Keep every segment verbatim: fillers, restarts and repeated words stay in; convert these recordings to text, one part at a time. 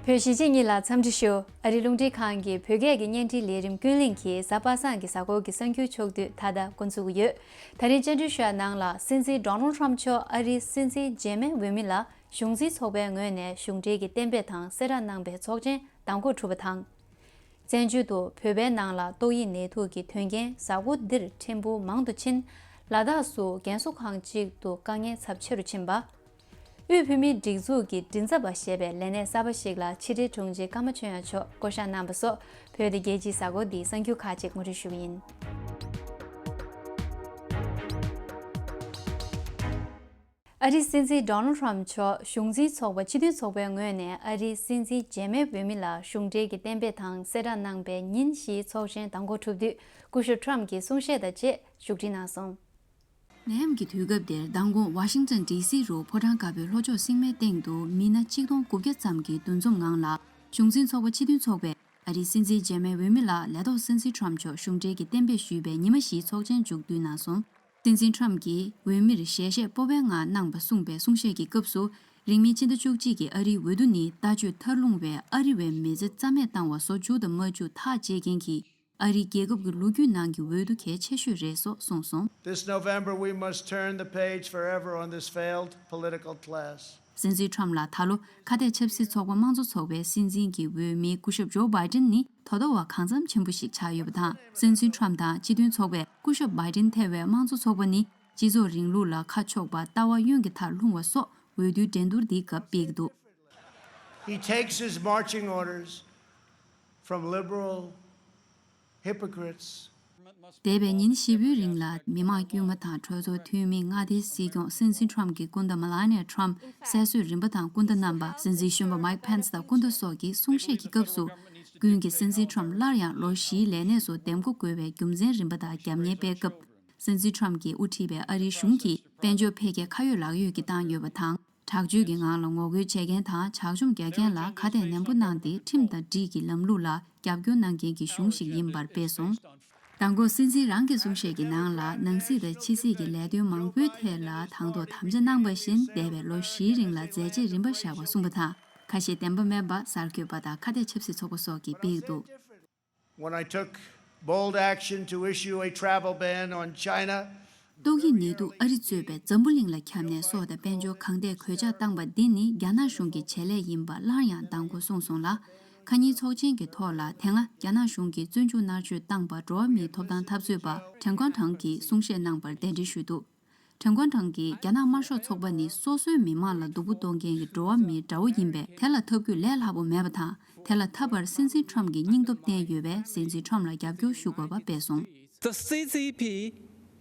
བོད་གཞིས་བྱེས་གཉིས་ལ་འཚམས་འདྲི་ཞུ། ཨ་རིའི་རླུང་འཕྲིན་ཁང་གི་བོད་སྐད་ཀྱི་བརྙན་འཕྲིན་ལས་རིམ་ཀུན་གླེང་གིས་གཟའ་པ་སངས་ཀྱི་གཟའ་འཁོར་གྱི་གསར་འགྱུར་ཕྱོགས་བསྡུས་མཐའ་དག་འགོ་འཛུགས་ཀྱི་ཡོད། ད་རིང་བཅར་འདྲི་ཞུ་ཡ་ནང་ལ་སྲིད་འཛིན་ཌོ་ནལ་ཊམ་མཆོག་ཨ་རིའི་སྲིད་འཛིན་རྗེས་མའི་འོས་མི་ལ་གཞུང་འཛིན་ཚོགས་པའི་ངོས་ནས་གཞུང་འབྲེལ་གྱི་གཏན་འབེབས་དང་གསལ་བསྒྲགས་གནང་པའི་ཚོགས་ཆེན་མདང་དགོང་གྲུབ་པ་དང་། བཙན་བྱོལ་དུ་བོད་པའི་ནང་ལ་ཏོག་དབྱིབས་ནད་དུག་གི་དོན་རྐྱེན་གཟའ་འཁོར་འདིར་ཕྲན་བུ་མང་དུ་ཕྱིན། ལ་དྭགས་སུ་རྒན་གསོ་ཁང་གཅིག་ཏུ་དཀའ་ངལ་ཚབས་ཆེ་རུ་ཕྱིན་པ། དབུས་བོད་མིའི་སྒྲིག་འཛུགས་ཀྱི་མགྲིན་ཚབ་པ་ཞེས་པའི་ལས་གནས་གསར་པ་ཞིག་ལ་ཕྱི་དྲིལ་དྲུང་ཆེ་ཀརྨ་ཆོས་དབྱངས་མཆོག་བསྐོ་བཞག་གནང་པ་སོགས་བོད་དང་རྒྱལ་སྤྱིའི་གཟའ་འཁོར་འདིའི་གསར་འགྱུར་ཁག་ཅིག་ངོ་སྤྲོད་ཞུ་གི་ཡིན། ཨ་རིའི་སྲིད་འཛིན་ཌོ་ནལ་ཊམ་མཆོག་གཞུང་འཛིན་ཚོགས་པ་སྤྱི་མཐུན་ཚོགས་པའི་ངོས་ནས་ཨ་རིའི་སྲིད་འཛིན་རྗེས་མའི་འོས་མི་ལ་གཞུང་འབྲེལ་གྱི་གཏན་འབེབས་དང་གསལ་བསྒྲགས་གནང་པའི་ཉིན་བཞིའི་ཚོགས་ཆེན་མདང་དགོང་གྲུབ་དུས་སྐུ་ཞབས་ཊམ་གྱིས་གསུང་བཤད་དང་བཅས་བཞུགས་ཁྲིད་གནང་སོང་། ནད་ཡམས་ཀྱི་དུས་སྐབས་འདིར་མདང་དགོང་ཝ་ཤིང་ཊོན་ཌི་སི་རུ་ཕོ་བྲང་དཀར་པོའི་ལྷོ་ཕྱོགས་སྲིང་མོའི་སྟེང་དུ་མི་སྣ་ཆིག་སྟོང་དགུ་བརྒྱ་ཙམ་གྱི་འདུ་འཛོམས་ངང་ལ། གཞུང་འཛིན་ཚོགས་པ་སྤྱི་མཐུན་ཚོགས་པས་ཨ་རིའི་སྲིད་འཛིན་རྗེས་མའི་འོས་མི་ལ་ལས་ཐོག་སྲིད་འཛིན་ཊམ་མཆོག་གཞུང་འབྲེལ་གྱི་གཏན་འབེབས་ཞུས་པའི་ཉི་མ་བཞིའི་ཚོགས་ཆེན་མཇུག་བསྡུས་གནང་སོང་། སྲིད་འཛིན་ཊམ་གྱིས་འོས་མིར་ཞལ་བཞེས་སྤོབས་པའི་ངང་གནང་པ་གསུངས་པའི་གསུང་བཤད་ཀྱི་སྐབས་སུ། རིང་མིན་ཕྱི་ཟླ་བཅུ་གཅིག་གི་ཨ་རིའི་འོས་བསྡུ་ནི་ལྟ་སྤྱོད་མཐར་ལྷུང་བའི་ཨ་རི་བའི་མི་ཚེ་རྩ་མེད་བཏང་བ་བཟོ་བཅུག་དང་མ་བཅུག་ཐག་བཅད་མཁན་གྱི་ཨ་རིའི་རྒྱལ་ཁབ་ཀྱི་ལོ་རྒྱུས་ནང་གི་འོས་བསྡུ་གལ་ཆེ་ཤོས་རེད་སོགས་གསུངས་སོང་། This November, we must turn the page forever on this failed political class. སྲིད་འཛིན་ཊམ་ལ་ད་ལོ་ཁ་གཏད་ཆབ་སྲིད་ཚོགས་པ་དམངས་གཙོ་ཚོགས་པའི་སྲིད་འཛིན་གྱི་འོས་མི་སྐུ་ཞབས་ཇོ་བྷའི་ཏིན་ནི་དོ་དོ་བ་གང་འཚམ་ཆེན་པོ་ཞིག་ཆགས་ཡོད་པ་དང་། སྲིད་འཛིན་ཊམ་དང་སྤྱི་མཐུན་ཚོགས་པས་སྐུ་ཞབས་བྷའི་ཏིན་ཐེ་བའི་དམངས་གཙོ་ཚོགས་པ་ནི་སྤྱི་ཚོགས་རིང་ལུགས་ལ་ཁ་ཕྱོགས་པ་ལྟ་བ་གཡོན་གྱི་མཐར་ལྷུང་བ་སོགས་འོས་བསྡུའི་འགྲན་བསྡུར་འདིའི་སྐབས་སྤེལ་གྱི་འདུག། He takes his marching orders from liberal hypocrites. འདས་པའི་ཉིན་བཞི་པོའི་རིང་ལ་མི་དམངས་དཀྱུས་མ་དང་གྲོས་ཚོགས་འཐུས་མི་མངའ་སྡེའི་སྲིད་སྐྱོང་སྲིད་འཛིན་ཊམ་གྱི་སྐུ་ཟླ་མེ་ལ་ནི་ཡ་ཊམ། སྲིད་བཟོ་རིམ་པ་དང་སྐུ་ཟླ་རྣམ་པ། སྲིད་འཛིན་གཞོན་པ་མའིག་ཕེན་སི་དང་སྐུ་ཟླ་སོགས་ཀྱིས་གསུང་བཤད་ཀྱི་སྐབས་སུ། ཀུན་གྱིས་སྲིད་འཛིན་ཊམ་སླར་ཡང་ལོ་བཞིའི་ལས་གནས་སུ་འདེམས་བསྐོ་དགོས་པའི་རྒྱུ་མཚན་རིམ་པ་དང་རྒྱབ་གཉེར་སྤེལ་སྐབས། སྲིད་འཛིན་ཊམ་གྱིས་དབུ་ཁྲིད་པའི་ཨ་རིའི་གཞུང་གིས་དཔལ་འབྱོར་འཕེལ་རྒྱས་ཁ་ཡོད་ལག་ཡོད་ཀྱིས་བཏང་ཡོད་པ་དང་། དྲག་སྤྱོད་ཀྱི་ངང་ལ་ངོ་རྒོལ་བྱེད་མཁན་དང་ཇག་བཅོམ་རྒྱག་མཁན་ལ་ཁ་གཏད་ནན་པོ་གནང་སྟེ། ཁྲིམས་དང་སྒྲིག་གི་ལམ་ལུགས་ལ་རྒྱབ་སྐྱོར་གནང་མཁན་གྱི་གཞུང་ཞིག་ཡིན་པར་སྤེལ་སོང་། མདང་དགོང་སྲིད་འཛིན་རང་གི་གསུང་བཤད་ཀྱི་ནང་ལ། ནང་སྲིད་དང་ཕྱི་སྲིད་ཀྱི་ལས་དོན་མང་པོའི་ཐད་ལ་དང་ཐོག་དམ་བཅའ་གནང་བ་བཞིན། འདས་པའི་ལོ་བཞིའི་རིང་ལ་མཛད་རྗེས་རིམ་པ་བཞག་པ་གསུངས་པ་དང་། ཁ་ཞེ་བདེན་པ་མེད་པ་གསར་འགོད་པ་དང་ཁ་གཏད་ཆབ་སྲིད་ཚོགས་པ་སོགས་ཀྱིས་སྤེལ་འདུག། When I took bold action to issue a travel ban on China, ཏོག་དབྱིབས་ནད་དུག་ཨ་རི་གཙོས་པའི་འཛམ་བུ་གླིང་ལ་ཁྱབ་ནས་སྲོག་དང་དཔལ་འབྱོར་གང་ཐད་གོད་ཆག་བཏང་པ་འདི་ནི་རྒྱ་ནག་གཞུང་གི་བྱེད་ལས་ཡིན་པ་སླར་ཡང་མདང་དགོང་གསུངས་སོང་ལ། ཁ་ཉིན་ཚོགས་ཆེན་གྱི་ཐོག་ལ་དེ་སྔ་རྒྱ་ནག་གཞུང་གིས་བཙོན་འཇུག་མནར་གཅོད་བཏང་པ་འགྲོ་བ་མིའི་ཐོབ་ཐང་འཐབ་རྩོད་པ་ཁྲེན་ཀོན་ཀྲང་གིས་གསུང་བཤད་གནང་པར་གདན་འདྲེན་ཞུས་འདུག། ཁྲེན་ཀོན་ཀྲང་གིས་རྒྱ་ནག་དམར་ཤོག་ཚོགས་པ་ནི་སོ་སོའི་མི་མང་ལ་སྡུག་པོ་གཏོང་མཁན་གྱི་འགྲོ་བ་མིའི་དགྲ་བོ་ཡིན་པས། དེ་ལ་ཐབས་བཀོད་ལས་སླ་པོ་མེད་པ་དང་། དེ་ལ་འཐབ་པར་སྲིད་འཛིན་ཁྲོམ་གྱིས་སྙིང་སྟོབས་བསྟན་ཡོད་པས། སྲིད་འཛིན་ཁྲོམ་ལ་རྒྱབ་སྐྱོར་ཞུ་དགོས་པ་སྤེལ་སོང་། The C C P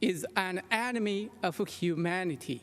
is an enemy of humanity.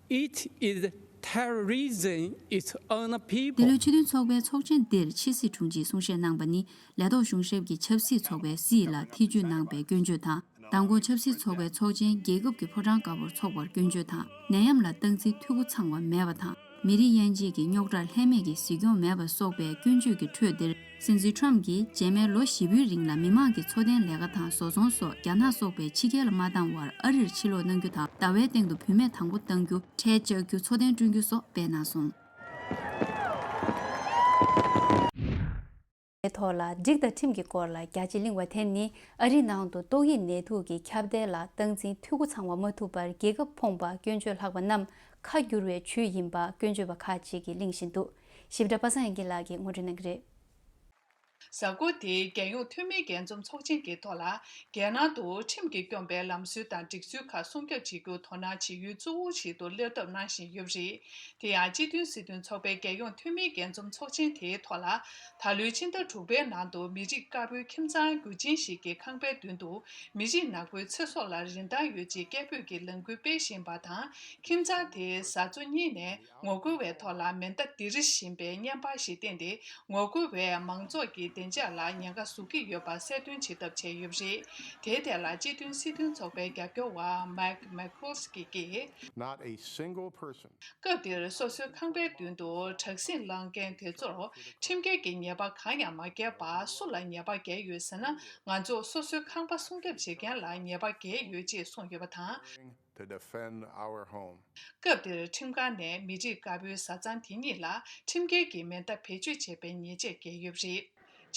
It is terrorism its own people. འདི་ལོའི་སྤྱི་མཐུན་ཚོགས་པའི་ཚོགས་ཆེན་འདིར་ཕྱི་སྲིད་དྲུང་ཆེས་གསུང་བཤད་གནང་པ་ནི། ལས་ཐོག་གཞུང་ཞབས་ཀྱི་ཆབ་སྲིད་ཚོགས་པའི་སྲིད་ལ་ཐེ་བྱུས་གནང་པའི་སྐྱོན་བརྗོད་དང་། མདང་དགོང་ཆབ་སྲིད་ཚོགས་པའི་ཚོགས་ཆེན་རྒྱལ་ཁབ་ཀྱི་ཕོ་བྲང་དཀར་པོར་འཚོགས་པར་སྐྱོན་བརྗོད་དང་། ནད་ཡམས་ལ་སྟངས་འཛིན་འཐུས་སྒོ་ཚང་བ་མེད་པ་དང་། མི་རིགས་དབྱེ་འབྱེད་ཀྱི་རྙོག་དྲར་ལྷད་མེད་ཀྱི་གཟིགས་སྐྱོང་མེད་པ་སོགས་པའི་སྐྱོན་བརྗོད་ཀྱི་ཁྲོད་འདིར། སྲིད་འཛིན་ཁྲོམ་གྱིས་རྗེས་མའི་ལོ་བཞི་པོའི་རིང་ལ་མི་མང་གི་འཚོ་རྟེན་ལས་ཀ་དང་བཟོ་ཚོང་སོགས་རྒྱ་ནག་སོགས་པའི་ཕྱི་རྒྱལ་ལ་མ་བཏང་བར་ཨ་རིར་ཕྱིར་ལོག་གནང་རྒྱུ་དང་། ཟླ་བའི་སྟེང་དུ་བུད་མེད་དང་པོ་གཏང་རྒྱུ། ཁྲལ་བཅག་རྒྱུ། འཚོ་རྟེན་བསྐྲུན་རྒྱུ་སོགས་སྤེལ་གནང་སོང་། དེ་ཐོག་ལ་སྒྲིག་དང་ཁྲིམས་ཀྱི་སྐོར་ལ་རྒྱ་ཆེ་གླེང་བ་དེ་ནི་ཨ་རིའི་ནང་དུ་ཏོག་དབྱིབས་ནད་དུག་གི་ཁྱབ་གདལ་ལ་སྟངས་འཛིན་འཐུས་སྒོ་ཚང་བ་མ་ཐུབ་པར་རྒྱལ་ཁབ་ཕོངས་པ་སྐྱོན་བརྗོད་ལྷག་པ་རྣམས་ཁ་བསྒྱུར་བའི་ཇུས་ཡིན་པ་སྐྱོན་བརྗོད་པ་ཁག་ཅིག་གིས་གླེང་བཞིན་འདུག། ཞིབ་ཕྲ་པ་སངས་དབྱངས་སྐྱིད་ལགས་ཀྱིས་ངོ་སྤྲོད་གནང་གི་རེད། གཟའ་འཁོར་འདིའི་རྒྱལ་ཡོངས་འཐུས་མིའི་རྒྱས་འཛོམས་ཚོགས་ཆེན་གྱི་ཐོག་ལ། རྒྱལ་ནང་དུ་ཁྲིམས་ཀྱིས་སྐྱོང་པའི་ལམ་སྲོལ་དང་སྒྲིག་སྲོལ་ཁག་སྲུང་སྐྱོབ་བྱེད་རྒྱུ་དོ་སྣང་བྱེད་ཡུལ་གཙོ་བོ་ཞིག་ཏུ་སླེབས་ཐབས་གནང་བཞིན་ཡོད་པ་རེད། དེ་ཡང་སྤྱི་མཐུན་སྲིད་དོན་ཚོགས་པའི་རྒྱལ་ཡོངས་འཐུས་མིའི་རྒྱས་འཛོམས་ཚོགས་ཆེན་དེའི་ཐོག་ལ། ད་ལོའི་ཕྱི་ཟླ་དྲུག་པའི་ནང་དུ་མི་རིགས་དཀར་པོའི་ཁྱིམ་ཚང་རྒྱུ་ཆེན་ཞིག་གitས་ཁང་པའི་མདུན་དུ་མི་རིགས་ནག་པོའི་ཚེ་སྲོག་ལ་རིན་ཐང་ཡོད་ཅེས་སྐད་འབོད་ཀྱི་ལས་འགུལ་སྤེལ་བཞིན་པ་དང་། ཁྱིམ་ཚང་དེའི་བཟའ་ཚོ་གཉིས་ནས་ངོ་རྒོལ་བའི་ཐོག་ལ་མེ་མདའ་ལྡིར་བཞིན་པའི་བརྙན་པར་ཞིག་བསྟན་ཏེ། ངོ་རྒོལ་བས་མང་ཚོགས་ཀྱི། བདེ་འཇགས་ལ་ཉེན་ཁ་བཟོ་གི་ཡོད་པ་གསལ་སྟོན་བྱེད་ཐབས་བྱས་ཡོད་པ་རེད། དེའི་ཐད་ལ་སྤྱི་མཐུན་སྲིད་དོན་ཚོགས་པའི་རྒྱབ་སྐྱོར་བ་Mike McCloskey གིས། Not a single person. སྐབས་དེར་སོ་སོའི་ཁང་པའི་མདུན་དུ་དྲག་ཟིང་བསླང་མཁན་དེ་ཚོར་ཁྲིམས་འགལ་གྱི་ཉེས་པ་གང་ཡང་མ་བཀལ་བར་སུ་ལ་ཉེས་པ་བཀལ་ཡོད་ཟེར་ན། ང་ཚོ་སོ་སོའི་ཁང་པ་སྲུང་སྐྱོབ་བྱེད་མཁན་ལ་ཉེས་པ་བཀལ་ཡོད་ཅེས་གསུངས་ཡོད་པ་དང་། To defend our home. སྐབས་དེར་ཁྲིམས་ཁང་ནས་མི་རིགས་དཀར་པོའི་བཟའ་ཚང་དེ་གཉིས་ལ་ཁྲིམས་འགལ་གྱི་མེ་མདའ་བེད་སྤྱོད་བྱས་པའི་ཉེས་ཆད་བཀལ་ཡོད་པ་རེད།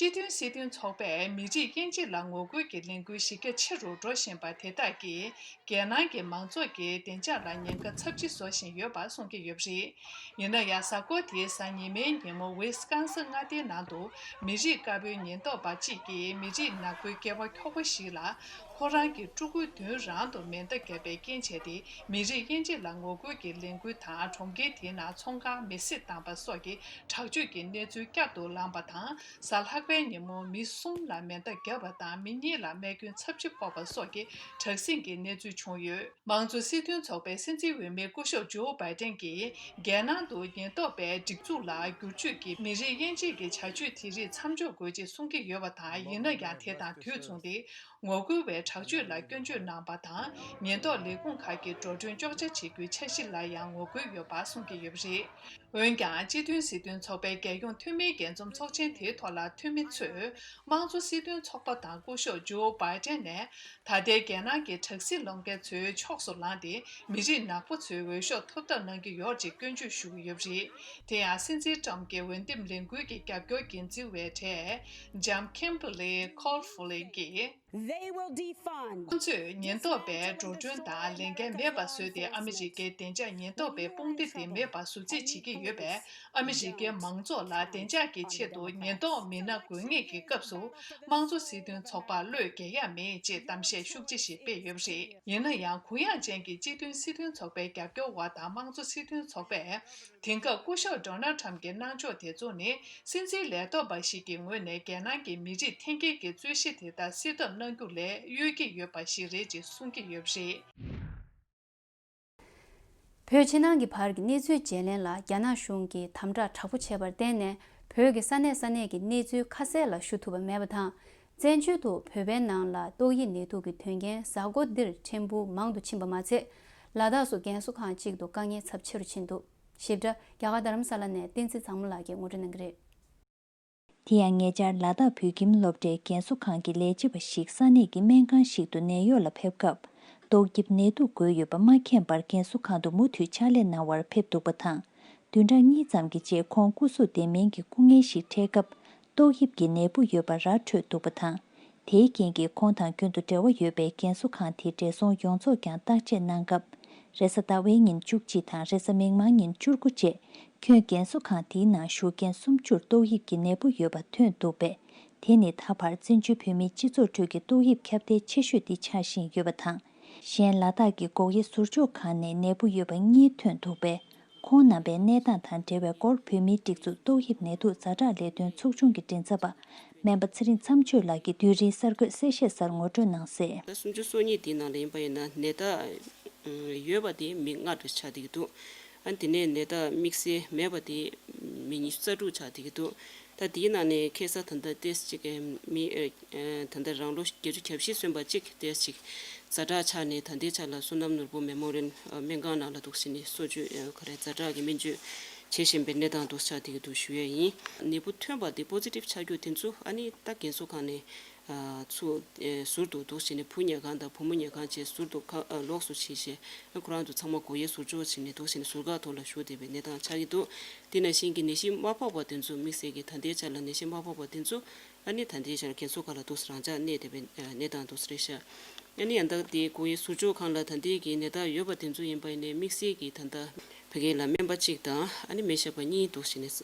སྤྱི་མཐུན་སྲིད་དོན་ཚོགས་པས་མི་རིགས་དབྱེ་འབྱེད་ལ་ངོ་རྒོལ་གྱི་ལས་འགུལ་གཞི་རྒྱ་ཆེ་རུ་འགྲོ་བཞིན་པ་དེ་དག་གིས་རྒྱལ་ནང་གི་མང་ཚོགས་ཀྱི་བདེ་འཇགས་ལ་ཉེན་ཁ་ཚབས་ཆེ་བཟོ་བཞིན་ཡོད་པ་གསུང་གི་ཡོད་པ་རེད། ཡིན་ན་ཡང་། གཟའ་འཁོར་དེའི་གཟའ་ཉི་མའི་ཉིན་མོ་ཝི་སི་ཀོན་སིན་མངའ་སྡེའི་ནང་དུ་མི་རིགས་དཀར་པོའི་ཉེན་རྟོག་པ་གཅིག་གིས་མི་རིགས་ནག་པོའི་སྐྱེས་པ་ཁྱོ་ག་ཞིག་ལ། ཁོ་རང་གི་ཕྲུ་གུའི་མདུན་རང་དུ་མེ་མདའ་བརྒྱབ་པའི་རྐྱེན་བྱས་ཏེ། མི་རིགས་དབྱེ་འབྱེད་ལ་ངོ་རྒོལ་གྱི་ལས་འགུལ་དང་། གྲོང་ཁྱེར་དེའི་ནང་ཚོང་ཁང་མེ་བསྲེགས་བཏང་པ་སོགས་ཀྱི་དྲག་སྤྱོད་ཀྱི་གནས་ཚུལ་བསྐྱར་དུ་ལངས་པ་དང་། གཟའ་ལྷག་པའི་ཉིན་མོ་མི་གསུམ་ལ་མེ་མདའ་བརྒྱབ་པ་དང་། མི་གཉིས་ལ་རྨས་སྐྱོན་ཚབས་ཆེ་ཕོག་པ་སོགས་ཀྱི་དྲག་ཟིང་གི་གནས་ཚུལ་བྱུང་ཡོད། མང་གཙོ་སྲིད་དོན་ཚོགས་པའི་སྲིད་འཛིན་འོས་མི་སྐུ་ཞབས་ཇོ་བྷའི་ཏན་གྱིས། རྒྱལ་ནང་དུ་ཉེན་རྟོག་པའི་སྒྲིག་འཛུགས་ལ་བསྒྱུར་བཅོས་ཀྱིས་མི་རིགས་དབྱེ་འབྱེད་ཀྱི་བྱ་སྤྱོད་དེ་རིགས་མཚམས་འཇོག་དགོས་ཅེས་གསུང་གི་ཡོད་པ་དང་། ཡིན་ན་ཡང་། དེ་དང་དུས་མཚུངས་ཏེ། ངོ་རྒོལ་བའི་དྲག་སྤྱོད་ལ་སྐྱོན་བརྗོད་གནང་པ་དང་། ཉེན་རྟོག་ལས་ཁུངས་ཁག་གིས་འགྲོ་གྲོན་གཅོག་ཆ་བྱེད་རྒྱུའི་འཆར་གཞི་ལ་ཡང་ངོ་རྒོལ་ཡོད་པ་གསུང་གི་ཡོད་པ་རེད། འོན་ཀྱང་། སྤྱི་མཐུན་སྲིད་དོན་ཚོགས་པའི་རྒྱལ་ཡོངས་འཐུས་མིའི་རྒྱས་འཛོམས་ཚོགས་ཆེན་དེའི་ཐོག་ལ་འཐུས་མི་ཚོས། དམངས་གཙོ་སྲིད་དོན་ཚོགས་པ་དང་སྐུ་ཞབས་ཇོ་བྷའི་ཏན་ནས། ད་ལྟའི་རྒྱལ་ནང་གི་དྲག་ཟིང་སློང་མཁན་ཚོའི་ཕྱོགས་སུ་ལངས་ཏེ། མི་རིགས་ནག་པོ་ཚོའི་འོས་ཤོག་ཐོབ་ཐབས་གནང་གི་ཡོད་ཅེས་སྐྱོན་བརྗོད་ཞུ་གི་ཡོད་པ་རེད། དེ་ཡང་། སྲིད་འཛིན་ཏྲམ་གྱི་འོས་འདེམས་ལས་འགུལ་གྱི་རྒྱབ་སྐྱོར་འགན་འཛིན་པའི་གྲས་ལྕམ་ཁིམ་བྷར་ལི་ཁོལ་ཧྥུ་ལི་གིས། They will defund. ཁོ་ཚོས་ཉེན་རྟོག་པའི་འགྲོ་གྲོན་དང་ལས་འགན་མེད་པ་བཟོས་ཏེ། ཨ་མི་རི་ཀའི་བདེ་འཇགས་ཉེན་རྟོག་པའི་དཔུང་སྡེ་དེ་མེད་པ་བཟོ་རྩིས་བྱེད་ཀྱི་ཡོད་པས། ཨ་མི་རི་ཀའི་མང་ཚོགས་ལ་བདེ་འཇགས་ཀྱི་ཆེད་དུ་ཉེན་རྟོག་མི་སྣ་དགོས་ངེས་ཀྱི་སྐབས་སུ། དམངས་གཙོ་སྲིད་དོན་ཚོགས་པར་བློས་འགེལ་ཡ་མེད་ཅེས་གཏམ་བཤད་ཤུགས་ཆེ་ཞིག་སྤེལ་ཡོད་པ་རེད། ཡིན་ན་ཡང་། གུ་ཡངས་ཅན་གྱི་སྤྱི་མཐུན་སྲིད་དོན་ཚོགས་པའི་རྒྱབ་སྐྱོར་བ་དང་། དམངས་གཙོ་སྲིད་དོན་ཚོགས་པས། དེང་སྐབས་སྐུ་ཞབས་ཌོ་ནལ་ཊམ་གྱི་གནང་ཕྱོགས་དེ་ཚོ་ནི། སྲིད་འཛིན་ལས་ཐོག་པ་ཞིག་གི་ངོས་ནས་རྒྱལ་ནང་གི་མི་རིགས་འཐེན་འཁྱེར་གྱི་རྩོད་གཞི་དེ་དག་སེལ་ཐབས་གནང་རྒྱུ་ལས་གཡོལ་གྱི་ཡོད་པ་ཞིག་རེད་ཅེས་གསུང་གི་ཡོད་པ་རེད། བོད་ཕྱི་ནང་གི་བར་གྱི་གནས་ཚུལ་བརྗེ་ལེན་ལ་རྒྱ་ནག་གཞུང་གིས་དམ་དྲག་དྲག་པོ་བྱས་པར་བརྟེན་ནས། བོད་ཀྱི་ས་གནས་ས་གནས་ཀྱི་གནས་ཚུལ་ཁ་གསལ་ལ་ཞུ་ཐུབ་པ་མེད་པ་དང་། བཙན་བྱོལ་དུ་བོད་པའི་ནང་ལ་ཏོག་དབྱིབས་ནད་དུག་གི་དོན་རྐྱེན་གཟའ་འཁོར་འདིར་ཕྲན་བུ་མང་དུ་ཕྱིན་པ་མ་ཚད། ལ་དྭགས་སུ་རྒན་གསོ་ཁང་གཅིག་ཏུ་དཀའ་ངལ་ཚབས་ཆེ་རུ་ཕྱིན་འདུག་ཞིབ་ཕྲ་རྒྱ་གར་རྡ་རམ་ས་ལ་ནས་བསྟན་འཛིན་བཟང་མོ་ལགས་ཀྱིས་ངོ་སྤྲོད་གནང་གི་རེད། དེ་ཡང་ཉེ་ཆར་ལ་དྭགས་བོད་ཁྱིམ་སློབ་གྲྭའི་རྒན་གསོ་ཁང་གི་ལས་བྱེད་པ་ཞིག་ས་གནས་ཀྱི་སྨན་ཁང་ཞིག་ཏུ་ནད་གཡོག་ལ་ཕེབས་སྐབས། ཏོག་དབྱིབས་ནད་དུག་འགོས་ཡོད་པ་མ་མཁྱེན་པར་རྒན་གསོ་ཁང་དུ་མུ་མཐུད་ཕྱག་ལས་གནང་བར་ཕེབས་འདུག་པ་དང་། བདུན་ཕྲག་གཉིས་ཙམ་གྱི་རྗེས་ཁོང་སྐུ་གཟུགས་བདེ་མིན་གྱི་སྐུ་ངལ་ཞིག་འཕྲད་སྐབས། ཏོག་དབྱིབས་ཀྱི་ནད་འབུ་ཡོད་པ་ར་འཕྲོད་འདུག་པ་དང་། དེའི་རྐྱེན་གྱིས་ཁོང་དང་རྒྱུན་དུ་འབྲེལ་བ་ཡོད་པའི་རྒན་གསོ་ཁང་དེའི་བགྲེས་སོང་ཡོངས་རྫོགས་ཀྱང་བརྟག་དཔྱད་གནང་སྐབས། རེས་གཟའ་ཟླ་བའི་ཉིན་བཅུ་གཅིག་དང་རེས་གཟའ་མིག་དམར་ཉིན་བཅུ་དགུ་བཅས། ཁྱོན་རྒན་གསོ་ཁང་དེའི་ནང་བཞུགས་མཁན་སུམ་ཅུར་ཏོག་དབྱིབས་ཀྱི་ནད་འབུ་ཡོད་པ་ཐོན་འདུག་པས། དེ་ནི་ད་བར་བཙན་བྱོལ་བོད་མིའི་སྤྱི་ཚོགས་ཁྲོད་ཀྱི་ཏོག་དབྱིབས་ཁྱབ་གདལ་ཆེ་ཤོས་དེ་ཆགས་བཞིན་ཡོད་པ་དང་། གཞན་ལ་དྭགས་ཀྱི་སྒོག་དབྱེ་ཟུར་འཇོག་ཁང་ནས་ནད་འབུ་ཡོད་པ་གཉིས་ཐོན་འདུག་པས། ཁོང་རྣམ་པའི་གནས་སྟངས་དང་འབྲེལ་བའི་སྐོར་བོད་མིའི་སྒྲིག་འཛུགས་ཏོག་དབྱིབས་ནད་དུག་ཛ་དྲག་ལས་དོན་ཚོགས་ཆུང་གི་མགྲིན་ཚབ་པ། སྨན་པ་ཚེ་རིང་མཚམས་གཅོད་ལགས་ཀྱིས་དུས་རིང་གསར་འགོད་གསལ་བཤད་གསར་ངོ་སྤྲོད་གནང་གསལ། ཟླ་སུམ་ཅུ་སོ་གཉིས་དེའི་ནང་ལ་ཡིན་པ་ཡིན་ན་ནད་རྟགས་ཡོད་པ་དེ་མི་ལྔ་འདྲ་ཆགས་བསྡད་ཀྱི་འདུག་ཨ་ནི་དེ་ནས་ནད་རྟགས་དམིགས་བསལ་མེད་པ་དེ་མི་ཉི་ཤུ་རྩ་དྲུག་ཆགས་བསྡད་ཀྱི་འདུག་ད་དེའི་ནང་ནས་ཁ་སང་ད་ལྟ་ཏོག་ཙམ་ཅིག་མི་ད་ལྟ་རང་ལོ་བརྒྱད་ཅུ་གྱ་བཞི་སོན་པ་གཅིག་ཏོག་ཙམ་ཅིག་ཛ་དྲག་ཆགས་ནས་ད་ལྟའི་ཆ་ལ་བསོད་ནམས་ནོར་བུ་མེ་མོ་རི་ཡལ་སྨན་ཁང་ནང་ལ་འདུག་སེ་ནས་གསོ་བཅོས་ག་རེ་ཛ་དྲག་གི་སྨན་བཅོས་བྱེད་བཞིན་པའི་གནས་སྟངས་འདུག་ཆགས་བསྡད་ཀྱི་འདུག་ཞུ་ཡས་ཡིན། ནད་འབུ་ཐོན་པ་དེ་པོ་ཛི་ཊིབ་ཆགས་རྒྱུ་དེ་ཚོ་ཨ་ནི་ད་རྒན་གསོ་ཁང་ནས་ཚུར་ཟུར་དུ་འདུག་སེ་ནས་བུ་ཉལ་ཁང་དང་བུ་མོ་ཉལ་ཁང་བཅས་ཟུར་དུ་ཁ་ལོགས་སུ་ཕྱེ་བྱས་ཁོ་རང་ཚོ་ཚང་མ་སྒོ་དབྱེ་ཟུར་འཇོག་བྱས་ནས་འདུག་སེ་ནས་ཟུར་བཀག་ཐོག་ལ་བཞུགས་བསྡད་པའི་གནས་སྟངས་ཆགས་ཀྱི་འདུག་དེ་ནང་བཞིན་གྱི་ནད་གཞི་མ་ཕོག་པ་དེ་ཚོ་དམིགས་བསལ་གྱི་ད་ལྟའི་ཆ་ལ་ནད་གཞི་མ་ཕོག་པ་དེ་ཚོ་ཨ་ནི་ད་ལྟའི་ཆར་རྒན་གསོ་ཁང་ལ་འདུག་སེ་རང་འཇགས་གནས་བསྡད་པའི་གནས་སྟངས་འདུག་སེ་རེད་ཤག་ཨ་ནི་ཡང་ད་ལྟའི་སྒོ་དབྱེ་ཟུར་འཇོག་ཁང་ལ་ད་ལྟའི་གི་ནད་རྟགས་ཡོད་པ་དེ་ཚོ་ཡིན་པ་ཡིན་ནའི་དམིགས་བསལ་གྱི་ད་ལྟ་ཕ་གི་ལ་སྨན་པ་གཅིག་དང་ཨ་ནི་སྨན་ཞབས་པ་གཉིས་འདུག་སེ་ནས་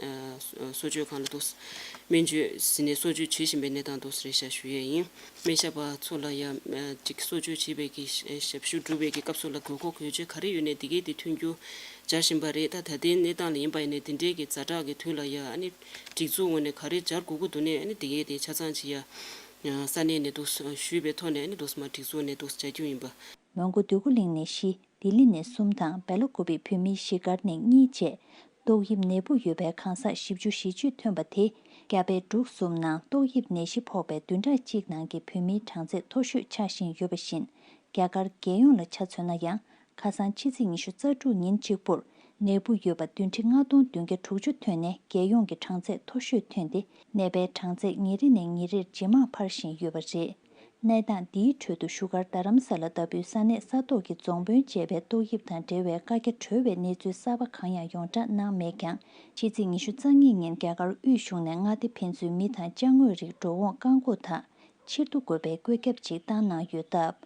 གསོ་བཅོས་ཁང་ལ་འདུག་སྨན་བཅོས་ཟེར་ནས་གསོ་བཅོས་བྱེད་བཞིན་པའི་གནས་སྟངས་འདུག་སེ་རེད་ཤག་ཞུ་ཡས་ཡིན། སྨན་ཞབས་པ་ཚོ་ལ་ཡང་ཅིག་གསོ་བཅོས་བྱེད་པའི་གི་ཞབས་ཞུ་སྒྲུབ་པའི་གི་སྐབས་སུ་ལ་དགོས་མཁོ་དགོས་ཆེད་ག་རེ་ཡོད་ནའི་དེ་གའི་དེ་མཐུན་འགྱུར་སྦྱར་བཞིན་པ་རེད། ད་ད་ལྟའི་གནས་སྟངས་ལ་ཡིན་པ་ཡིན་ནའི་དེ་འདྲའི་གི་ཛ་དྲག་གི་དུས་ལ་ཡ་ཨ་ནི་སྒྲིག་འཛུགས་ངོས་ནས་ག་རེ་སྦྱར་དགོས་ཀྱི་འདུག་ནའི་ཨ་ནི་དེ་གའི་དེ་ཆ་ཚང་ཅིག་ཡ་ས་གནས་ནས་འདུག་ཞུས་པའི་ཐོག་ནས་ཨ་ནི་འདུག་སེ་མར་སྒྲིག་འཛུགས་ནས་འདུག་སེ་སྦྱར་རྒྱུ་ཡིན་པ། མོན་གྷོ་འདོད་རྒུ་གླིང་ནས་བཞི། ལྡི་ལི་ནས་གསུམ་དང་སྦེལ་ཀོབ་བོད་མིའི་གཞིས་སྒར་ནས་གཉིས་བཅས། ཏོག་དབྱིབས་ནད་འབུ་ཡོད་པའི་གང་ཟག་བཞི་བཅུ་ཞེ་གཅིག་ཐོན་པ་དེ་ རྒྱ་བལ་འབྲུག་གསུམ་ནང་ཏོག་དབྱིབས་ནད་གཞི་ཕོག་པའི་བདུན་ཕྲག་གཅིག་ནང་གི་བོད་མིའི་གྲངས་ཚད་མཐོ་ཤོས་ཆགས་བཞིན་ཡོད་པ་བཞིན། རྒྱ་གར་རྒྱལ་ཡོངས་ལ་ཆ་མཚོན་ན་ཡང་། ཁ་སང་ཕྱི་ཚེས་ཉི་ཤུ་རྩ་དྲུག་ཉིན་གཅིག་པུར་ནད་འབུ་ཡོད་པ་བདུན་ཁྲི་ལྔ་སྟོང་བདུན་བརྒྱ་དྲུག་ཅུ་ཐོན་ནས་རྒྱལ་ཡོངས་ཀྱི་གྲངས་ཚད་མཐོ་ཤོས་ཐོན་ཏེ། ནད་པའི་གྲངས་ཚད་ཉིན་རེ་ནས་ཉིན་རེར་ཇེ་མང་འཕར་བཞིན་ཡོད་པ་རེད། གནས་སྟངས་འདིའི་ཁྲོད་དུ་བཞུགས་སྒར་རྡ་རམ་ས་ལ་ལྟ་བུའི་ས་གནས་ས་ཐོག་གི་རྫོང་དཔོན་བཅས་པས་ཏོག་དབྱིབས་དང་འབྲེལ་བའི་བཀའ་རྒྱ་གྲོལ་བའི་གནས་ཚུལ་གསར་པ་གང་ཡང་ཡོངས་བསྒྲགས་གནང་མེད་ཀྱང་། ཕྱི་ཚེས་ཉི་ཤུ་རྩ་གཉིས་ཉིན་རྒྱ་གར་དབུས་གཞུང་ནས་མངའ་སྡེ་ཕན་ཚུན་མི་དང་ཅ་དངོས་རིགས་འགྲོ་འོང་བཀག་འགོག་དང་ཕྱིར་བསྡུ་དགོས་པའི་བཀོད་ཁྱབ་ཅིག་བཏང་གནང་ཡོད་སྟབས།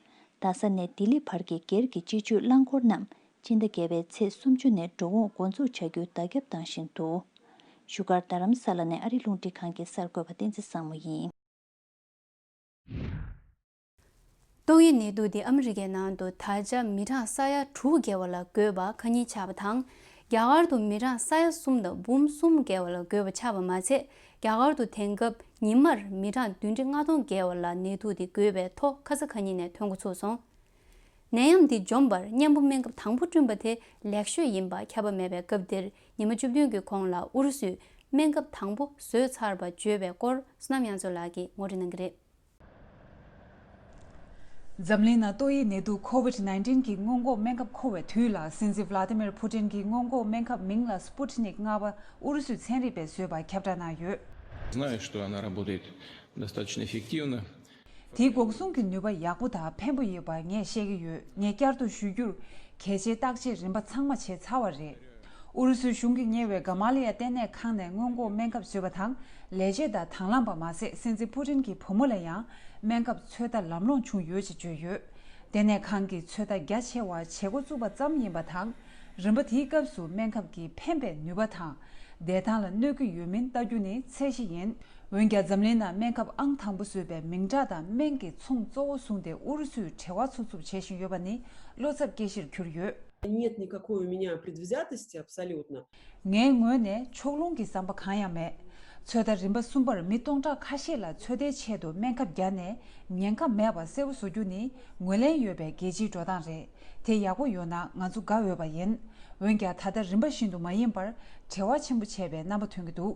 རྡ་ས་ནས་ལྡི་ལི་བར་གྱི་སྒེར་གྱི་སྤྱི་སྤྱོད་རླངས་འཁོར་རྣམས་སྤྱི་ཟླ་བརྒྱད་པའི་ཚེས་སུམ་ཅུ་ནས་འགྲོ་འོང་འགོ་འཛུགས་བྱ་རྒྱུའི་བརྡ་ཁྱབ་བཏང་བཞིན་འདུག་བཞུགས་སྒར་རྡ་རམ་ས་ལ་ནས་ཨ་རི་རླུང་འཕྲིན་ཁང་གི་གསར་འགོད་པ་བསྟན་འཛིན་བཟང་མོ་ཡིན། ཏོག་དབྱིབས་ནད་དུག་འདི་ཨ་མི་རི་ཀའི་ནང་དུ་ད་ཆ་མི་གྲངས་ས་ཡ་དྲུག་བརྒལ་བ་ལ་འགོས་པ་ཁ་ཉིན་ཆགས་པ་དང་། རྒྱ་གར་དུ་མི་གྲངས་ས་ཡ་གསུམ་དང་འབུམ་གསུམ་བརྒལ་བ་ལ་འགོས་པ་ཆགས་པ་མ་ཚད། རྒྱ་གར་དུ་དེང་སྐབས་ཉི་མར་མི་གྲངས་བདུན་ཁྲི་ལྔ་སྟོང་བརྒལ་བ་ལ་ནད་དུག་འདི་འགོས་པའི་ཐོ་ཁ་ས་ཁ་ཉིན་ནས་ཐོན་འགོ་ཚུགས་སོང་། ནད་ཡམས་འདི་འཇོམས་པར་གཉན་པོ་སྨན་ཁབ་དང་པོ་བསྐྲུན་པ་དེ་ལེགས་ཤོས་ཡིན་པ་ཁྱབ་པ་མེད་པའི་སྐབས་འདིར། ཉི་མ་བཅུ་བདུན་གྱི་གོང་ལ་ཨུ་རུ་སུས་སྨན་ཁབ་དང་པོ་བཟོས་ཚར་བ་བརྗོད་པའི་སྐོར་བསོད་ནམས་དབྱངས་མཚོ་ལགས་ཀྱིས་ངོ་སྤྲོད་གནང་གི་རེད། འཛམ་གླིང་ནང་ཏོག་དབྱིབས་ནད་དུག་ཁོ་ཝིད་ནའིན་ཊིན་གྱི་སྔོན་འགོག་སྨན་ཁབ་མཁོ་བའི་དུས་ལ། སྲིད་འཛིན་ཝ་ལ་ཏི་མིར་ཕུ་ཏིན་གྱིས་སྔོན་འགོག་སྨན་ཁབ་མིང་ལ་སྤུ་ཏི་ནིག་ལྔ་པ་ཨུ་རུ་སུའི་ཚན་རིག་པས་བཟོས་པ་ཁྱབ་བསྒྲགས་གནང་ཡོད། Знаю, что она работает достаточно эффективно. དེའི་འགོག་སྲུང་གི་ནུས་པ་ཡག་པོ་དང་ཕན་པོ་ཡོད་པ་ངས་ཤེས་ཀྱི་ཡོད། ངས་བསྐྱར་དུ་ཞུ་རྒྱུར། གལ་ཆེའི་བརྟག་དཔྱད་རིམ་པ་ཚང་མ་བྱས་ཚར་བ་རེད། ཨུ་རུ་སུའི་གཞུང་གིས་གཉེར་བའི་ག་མ་ལ་ཡ་ལྟེ་གནས་ཁང་ནས་སྔོན་འགོག་སྨན་ཁབ་བཟོས་པ་དང་ལས་བྱེད་དང་དང་བླངས་པ་མ་ཟད། སྲིད་འཛིན་ཕུ་ཏིན་གྱི་བུ་མོ་ལ་ཡང་སྨན་ཁབ་ཚོད་ལྟ་ལམ་ལྷོང་བྱུང་ཡོད་ཅེས་བརྗོད་ཡོད། ལྟེ་གནས་ཁང་གིས་ཚོད་ལྟ་རྒྱ་ཆེ་བ་བྱེད་འགོ་བཙུགས་པ་ཙམ་ཡིན་པ་དང་། རིམ་པ་དེའི་སྐབས་སུ་སྨན་ཁབ་ཀྱི་ཕན་པའི་ནུས་པ་དང་། བདེ་ཐང་ལ་གནོད་ཀྱི་ཡོད་མིན་ལྟ་རྒྱུ་ནི་ཚད་གཞི་ཡིན། འོན་ཀྱང་། འཛམ་གླིང་ནང་སྨན་ཁབ་ཨང་དང་པོ་བཟོས་པའི་མིང་གྲགས་དང་སྨན་གྱི་ཚོང་གཙོ་བོ་བཟུང་སྟེ་ཨུ་རུ་སུས་བྲེལ་བ་འཚུབ་འཚུབ་བྱེད་བཞིན་ཡོད་པ་ནི་བློ་འཚབ་སྐྱེ་གཞིར་གྱུར་ཡོད། Нет никакой у меня предвзятости абсолютно. ངའི་ངོས་ནས་ཕྱོགས་ལྷུང་གི་བསམ་པ་གང་ཡང་མེད། ཚོད་ལྟ་རིམ་པ་གསུམ་པར་མི་སྟོང་ཕྲག་ཁ་ཤས་ལ་ཚོད་ལྟའི་ཆེད་དུ་སྨན་ཁབ་བརྒྱབ་ནས་ཉེན་ཁ་མེད་པ་གསལ་པོ་བཟོ་རྒྱུ་ནི་ངོས་ལེན་ཡོད་པའི་རྒྱལ་སྤྱིའི་འགྲོ་སྟངས་རེད། དེ་ཡག་པོ་ཡོད་ན་ང་ཚོ་དགའ་འོས་པ་ཡིན། འོན་ཀྱང་། ད་ལྟ་རིམ་པ་བཞིན་དུ་མ་ཡིན་པར་བྲེལ་བ་ཆེན་པོ་བྱས་པའི་རྣམ་པ་ཐོན་གྱི་འདུག་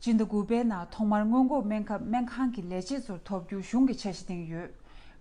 སྤྱི་ཟླ་དགུ་པའི་ནང་ཐོག་མར་སྔོན་འགོག་སྨན་ཁབ་སྨན་ཁང་གི་ལས་བྱེད་ཚོར་ཐོབ་རྒྱུ་གཞུང་གིས་འཆར་གཞི་བཏིང་ཡོད།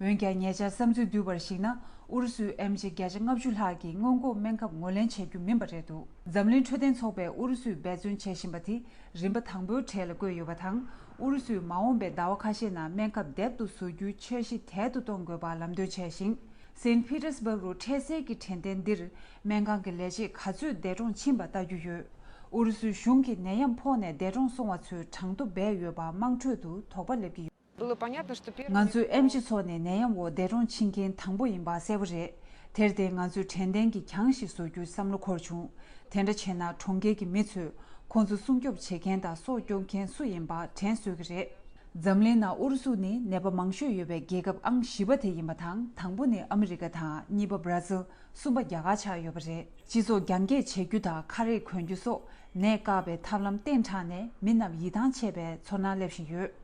འོན་ཀྱང་། ཉེ་ཆར་བསམ་ཚུལ་བསྡུས་པར་གཞིགས་ན། ཨུ་རུ་སུའི་ཨེམ་ཆི་བརྒྱ་ཆ་ལྔ་བཅུ་ལྷག་གིས་སྔོན་འགོག་སྨན་ཁབ་ངོས་ལེན་བྱེད་རྒྱུ་མིན་པ་རེད་འདུག་འཛམ་གླིང་འཕྲོད་བསྟེན་ཚོགས་པས་ཨུ་རུ་སུས་འབད་བརྩོན་བྱེད་བཞིན་པ་དེ་རིམ་པ་དང་པོའི་གྲས་ལ་བཀོད་ཡོད་པ་དང་། ཨུ་རུ་སུས་མ་འོངས་པའི་ཟླ་བ་ཁ་ཤས་ནང་སྨན་ཁབ་དེབ་ཏུ་བཟོ་རྒྱུའི་འཆར་གཞི་དལ་དུ་གཏོང་དགོས་པ་ལམ་སྟོན་བྱས་ཤིང་། སེན་ཕི་ཏེར་སྦུག་རུ་འཕྲལ་སེལ་གྱི་དྲན་རྟེན་འདིར་སྨན་ཁང་གི་ལས་བྱེད་ག་ཚོད་འདས་གྲོངས་ཕྱིན་པ་ལྟ་རྒྱུ་ཡོད། ཨུ་རུ་སུའི་གཞུང་གིས་ནད་ཡམས་ཕོག་ནས་འདས་གྲོངས་སོང་བ་ཚོའི་གྲངས་ཐོ་སྦས་ཡོད་པ་དམངས་ཁྲོད་དུ་དོགས་པ་སླེབས་ཀྱི་ཡོད། Было понятно, что первое ང་ཚོས་ཨེམ་ཆི་ཚོགས་ནས་ནད་ཡམས་འོག་འདས་གྲོངས་ཕྱིན་མཁན་དང་པོ་ཡིན་པ་གསལ་པོ་རེད། དེར་བརྟེན། ང་ཚོས་དྲན་རྟེན་གྱི་གྱང་ཞིག་བཟོ་རྒྱུའི་བསམ་བློ་འཁོར་བྱུང་། དེ་འདྲ་བྱས་ན། གྲོང་ཁྱེར་གྱི་མི་ཚོས་ཁོང་ཚོ་སྲུང་སྐྱོབ་བྱེད་མཁན་དང་སྲོག་སྐྱོབ་མཁན་སུ་ཡིན་པ་དྲན་གསོས་ཀྱི་རེད། འཛམ་གླིང་ནང་ཨུ་རུ་སུ་ནི་ནད་པ་མང་ཤོས་ཡོད་པའི་རྒྱལ་ཁབ་ཨང་བཞི་པ་དེ་ཡིན་པ་དང་། དང་པོ་ནི་ཨ་མི་རི་ཀ་དང་། གཉིས་པ་བར་ཛིལ། གསུམ་པ་རྒྱ་གར་ཆགས་ཡོད་པ་རེད། སྤྱི་ཚོགས་རྒྱང་བཀྱེད་བྱེད་རྒྱུ་དང་ཁ་རས་གོན་རྒྱུ་སོགས་ནད་བཀག་པའི་ཐབས་ལམ་བསྟེན་དྲགས་ནས་མི་རྣམས་ཡིད་ཐང་ཆད་པའི་ཚོར་སྣང་སླེབས་བཞིན་ཡོད།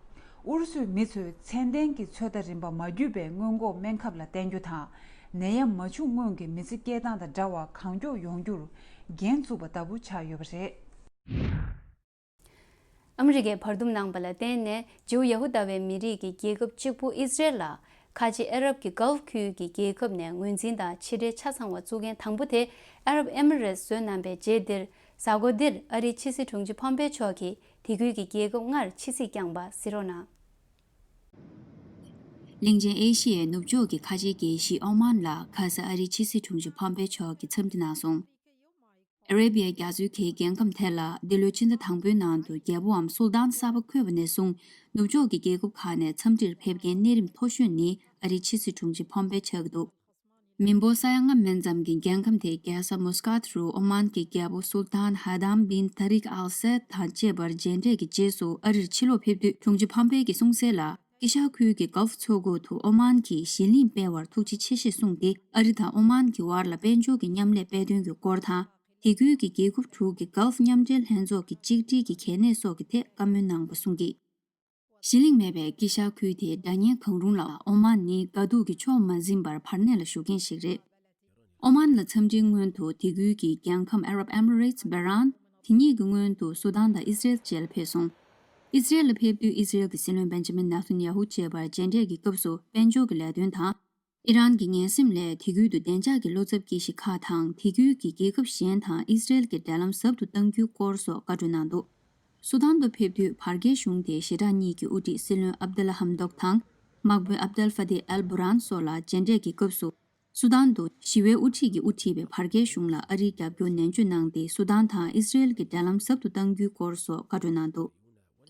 ཨུ་རུ་སུའི་མི་ཚོས་ཚད་ལྡན་གྱི་ཚོད་ལྟ་རིམ་པ་མ་བརྒྱུད་པའི་སྔོན་འགོག་སྨན་ཁབ་ལ་བརྟེན་རྒྱུ་དང་། ནད་ཡམས་མ་བྱུང་སྔོན་གྱི་མི་ཚེ་སྐྱེལ་སྟངས་དང་འདྲ་བ་གང་མགྱོགས་ཡོང་རྒྱུར་འགན་བཙུགས་པ་ལྟ་བུ་ཆགས་ཡོད་པ་རེད། ཨ་མི་རི་ཀས་བར་འདུམ་གནང་པ་ལ་བརྟེན་ནས། ཇིའུ་ཡ་ཧུ་དཱ་བའི་མི་རིགས་ཀྱི་རྒྱལ་ཁབ་གཅིག་པུ་ཨི་ཟི་རེལ་ལ། ཁ་ཆེ་ཨ་རབ་ཀྱི་གྷལ་ཁུལ་གྱི་རྒྱལ་ཁབ་ནས་ངོས་འཛིན་དང་ཕྱི་འབྲེལ་ཆ་ཚང་བ་བཙུགས་མཁན་དང་པོ་དེ་ཨ་རབ་ཨེ་མི་རེ་ཊི་བཟོས་གནང་པའི་རྗེས་འདིར། གཟའ་འཁོར་འདིར་ཨ་རིའི་ཕྱི་སྲིད་དྲུང་ཆེ་ཕོམ་པེ་མཆོག་གིས་དེ་ཁུལ་གྱི་རྒྱལ་ཁབ་ལྔར་ཕྱི་སྲིད་བསྐྱངས་པ་གཟིགས་རོགས་གནང་། གླིང་ཆེན་ཨེ་ཤི་ཡའི་ནུབ་ཕྱོགས་ཀྱི་ཁ་ཆེའི་རྒྱལ་གཞིས་ཨོ་མཱན་ལ། ཁ་ས་ཨ་རིའི་ཕྱི་སྲིད་དྲུང་ཆེ་ཕོམ་པེ་མཆོག་གིས་འཚམས་འདྲི་གནང་སོང་། ཨ་རེ་བི་ཡའི་རྒྱ་མཚོའི་ཁའི་རྒྱལ་ཁམས་དེ་ལ། འདི་ལོའི་ཕྱི་ཟླ་དང་པོའི་ནང་དུ་རྒྱལ་པོའམ་སུལ་ཏཱན་གསར་པ་འཁོད་པ་ནས་བཟུང་། ནུབ་ཕྱོགས་ཀྱི་རྒྱལ་ཁབ་ཁག་ནས་འཚམས་འདྲིར་ཕེབས་མཁན་གནས་རིམ་མཐོ་ཤོས་ནི། ཨ་རིའི་ཕྱི་སྲིད་དྲུང་ཆེ་ཕོམ་པེ་ཆགས་ཀྱི་འདུག་མི་འབོར་ས་ཡ་ལྔ་མན་ཙམ་གྱི་རྒྱལ་ཁམས་དེའི་རྒྱལ་ས་མུ་སི་ཀཱད་རུ། ཨོ་མཱན་གྱི་རྒྱལ་པོ་སུལ་ཏཱན་ཧ་དམ་བིན་ཏཱ་རིག་ཨལ་སེད་དང་བཅས་པར་མཇལ་འཕྲད་ཀྱི་རྗེས་སུ་ཨ་རིར་ཕྱིར་ལོག་ཕེབས་དུས། དྲུང་ཆེ་ཕོམ་པེ་གྱིས་གསུངས་གསལ་ལ། དཀྱིལ་ཤར་ཁུལ་གྱི་གྷལ་ཕུ་མཚོ་ཁུག་ཏུ་ཨོ་མཱན་གྱིས་གཞི་གླིང་སྤེལ་བར་ཐུགས་རྗེ་ཆེ་ཞེས་གསུངས་ཏེ། ཨ་རི་དང་ཨོ་མཱན་གྱི་དབར་ལ་དཔལ་འབྱོར་གྱི་མཉམ་ལས་སྤེལ་དོན་གྱི་སྐོར་དང་། དེ་ཁུལ་གྱི་རྒྱལ་ཁབ་དྲུག་གི་གྷལ་ཕུ་མཉམ་འབྲེལ་ལྷན་ཚོགས་ཀྱི་གཅིག་སྒྲིལ་གྱི་གལ་གནད་སོགས་ཀྱི་ཐད་བཀའ་མོལ་གནང་བ་གསུངས་ཀྱིས། གཞི་གླིང་མེད་པའི་དཀྱིལ་ཤར་ཁུལ་དེའི་སྒྲ་སྙན་གང་རུང་ལ། ཨོ་མཱན་ནི་དགའ་སྡུག་གི་ཕྱོགས་མ་འཛིན་པར་བར་གནས་ལ་བཞུགས་མཁན་ཞིག་རེད། ཨོ་མཱན་ལ་འཚམས་འདྲིའི་སྔོན་དུ་དེ་ཁུལ་གྱི་རྒྱལ་ཁམས་ཨ་རབ་ཨེ་མི་རེ་ཊི། བྷ་རན། དེ་ཉིད་ཀྱི་སྔོན་དུ་སུ་དཱན་དང་ཨི་སི་རེལ་བཅས་ལ་ཕེབས་སོང་། ཨི་ཟི་རེལ་ལ་ཕེབས་དུས་ཨི་ཟི་རེལ་གྱི་སྲིད་བློན་བེན་ཇ་མིན་ནེ་ཐན་ཡ་ཧུ་བཅས་པར་མཇལ་འཕྲད་ཀྱི་སྐབས་སུ་དཔལ་འབྱོར་གྱི་ལས་དོན་དང་། ཨི་རན་གྱི་ངན་སེམས་ལས་དེ་ཁུལ་དུ་བདེ་འཇགས་ཀྱི་བློ་འཚབ་སྐྱེ་གཞི་ཁག་དང་། དེ་ཁུལ་གྱི་རྒྱལ་ཁབ་གཞན་དང་ཨི་ཟི་རེལ་གྱི་འབྲེལ་ལམ་ཟབ་ཏུ་གཏང་རྒྱུའི་སྐོར་སོགས་བཀའ་འཁྲོལ་གནང་འདུག་སུ་དཱན་དུ་ཕེབས་དུས་བར་བརྒལ་གཞུང་དེའི་ཞེ་དྲག་གཉིས་ཀྱི་དབུ་ཁྲིད་སྲིད་བློན་ཨབ་དུ་ལ་ཧམ་དོག་དང་། དམག་དཔོན་ཨབ་དལ་ཧྥ་ཏེ་ཨལ་བྷུ་རན་སོགས་ལ་མཇལ་འཕྲད་ཀྱི་སྐབས་སུ། སུ་དཱན་དུ་ཞི་བའི་དབུ་ཁྲིད་ཀྱིས་དབུ་ཁྲིད་པའི་བར་བརྒལ་གཞུང་ལ་ཨ་རིའི་རྒྱབ་སྐྱོར་ནན་བརྗོད་གནང་སྟེ། སུ་དཱན་དང་ཨི་ཟི་རེལ་གྱི་འབྲེལ་ལམ་ཟབ་ཏུ་གཏང་རྒྱུའི་སྐོར་སོགས་བཀའ་འཁྲོལ་གནང་འདུག་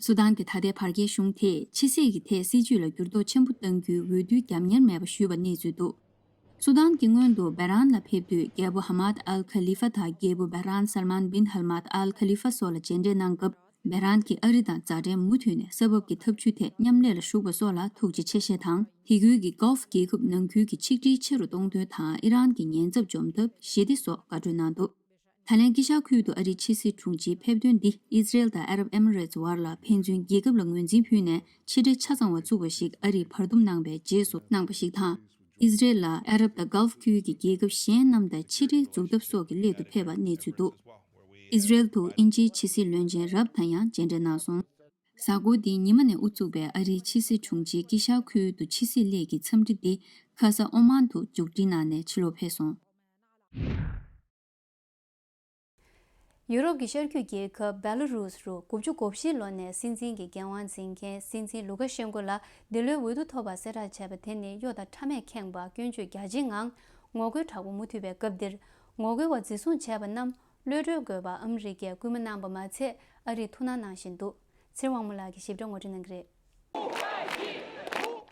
སུ་དཱན་གྱི་ད་ལྟའི་བར་བརྒལ་གཞུང་དེས་ཕྱི་སྲིད་ཀྱི་ཐད་སྲིད་ཇུས་ལ་འགྱུར་ལྡོག་ཆེན་པོ་གཏང་རྒྱུའི་འོས་བསྡུ་རྒྱབ་གཉེར་མེད་པ་ཞུས་པ་གནས་ཚུལ་འདུག་སུ་དཱན་གྱི་སྔོན་དུ་བྷེ་རན་ལ་ཕེབས་དུས། རྒྱལ་པོ་ཧ་མཱད་ཨལ་ཁ་ལི་ཧྥ་དང་རྒྱལ་པོ་བྷེ་རན་སལ་མཱན་བིན་ཧལ་མཱད་ཨལ་ཁ་ལི་ཧྥ་སོགས་ལ་མཇལ་འཕྲད་གནང་སྐབས། བྷེ་རན་གྱིས་ཨ་རི་དང་མཛའ་འབྲེལ་མུ་མཐུད་ནས་ས་བབ་ཀྱི་འཐབ་ཇུས་ཐད་མཉམ་ལས་ལ་ཞུགས་པ་སོགས་ལ་ཐུགས་རྗེ་ཆེ་ཞེས་དང་། དེ་ཁུལ་གྱི་གོལ་ཕ་རྒྱལ་ཁབ་ནང་ཁུལ་གྱི་ཆིག་སྒྲིལ་ཆེ་རུ་གཏོང་དོན་དང་། ཨི་རན་གྱི་ཉེན་ཚབས་འཇོམས་ཐབས། ཞི་བདེ་སོགས་བཀའ་འཁྲོལ་གནང་འདུག་ད་ལན་དཀྱིལ་ཤར་ཁུལ་དུ་ཨ་རིའི་ཕྱི་སྲིད་དྲུང་ཆེའི་ཕེབས་ཐོན་འདི་ཨི་ཟི་རེལ་དང་ཨ་རབ་ཨེ་མི་རེ་ཏི་བར་ལ་ཕན་ཚུན་རྒྱལ་ཁབ་ལ་ངོས་འཛིན་ཕུལ་ནས་ཕྱི་འབྲེལ་ཆ་ཚང་བ་བཙུགས་པ་ཞིག་ཨ་རིས་བར་འདུམ་གནང་བའི་རྗེས་སུ་གནང་པ་ཞིག་དང་། ཨི་ཟི་རེལ་ལ་ཨ་རབ་དང་གོལ་ཕ་ཁུལ་གྱི་རྒྱལ་ཁབ་གཞན་རྣམས་དང་ཕྱི་འབྲེལ་འཛུགས་ཐབས་སོགས་ཀྱི་སླད་དུ་ཕེབས་པ་གནས་ཚུལ་འདུག་ཨི་ཟི་རེལ་དུ་དབྱིན་ཇིའི་ཕྱི་སྲིད་བློན་ཆེན་རབ་དང་ཡང་མཇལ་འཕྲད་གནང་སོང་། གཟའ་འཁོར་འདིའི་ཉི་མ་ནས་དབུ་བཙུགས་པའི་ཨ་རིའི་ཕྱི་སྲིད་དྲུང་ཆེའི་དཀྱིལ་ཤར་ཁུལ་དུ་ཕྱི་སྲིད་སླད་ཀྱི་འཚམས་འདྲི་འདི་ཁ་ས་ཨོ་མཱན་དུ་མཇུག་སྒྲིལ་གནང་ནས་ཕྱི་ལོགས་ཕེབས་སོང་། ཡུ་རོབ་ཀྱི་ཤར་རྒྱུད་རྒྱལ་ཁབ་བེ་ལ་རུས་རུ་དགུ་བཅུ་གོ་བཞི་ལོ་ནས་སྲིད་འཛིན་གྱི་འགན་དབང་འཛིན་མཁན་སྲིད་འཛིན་ལུ་ཀ་ཤེན་ཀོ་ལ་འདི་ལོའི་འོས་བསྡུ་ཐོབ་པ་གསལ་བསྒྲགས་བྱས་པ་དེ་ནི་གཡོ་དང་ཕྲ་མས་ཁེངས་པ་སྐྱོན་བརྗོད་རྒྱ་ཆེའི་ངང་ངོ་རྒོལ་དྲག་པོ་མུ་མཐུད་པའི་སྐབས་འདིར། ངོ་རྒོལ་བ་འཛིན་བཟུང་བྱས་པ་རྣམས་གློད་གྲོལ་དགོས་པ་ཨ་མི་རི་ཀས་སྐུལ་མ་གནང་པ་མ་ཚད། ཨ་རིས་ཐུགས་སྣང་གནང་བཞིན་འདུག་ཚེ་རིང་དབང་མོ་ལགས་ཀྱིས་ཞིབ་ཕྲ་ངོ་སྤྲོད་གནང་གི་རེད།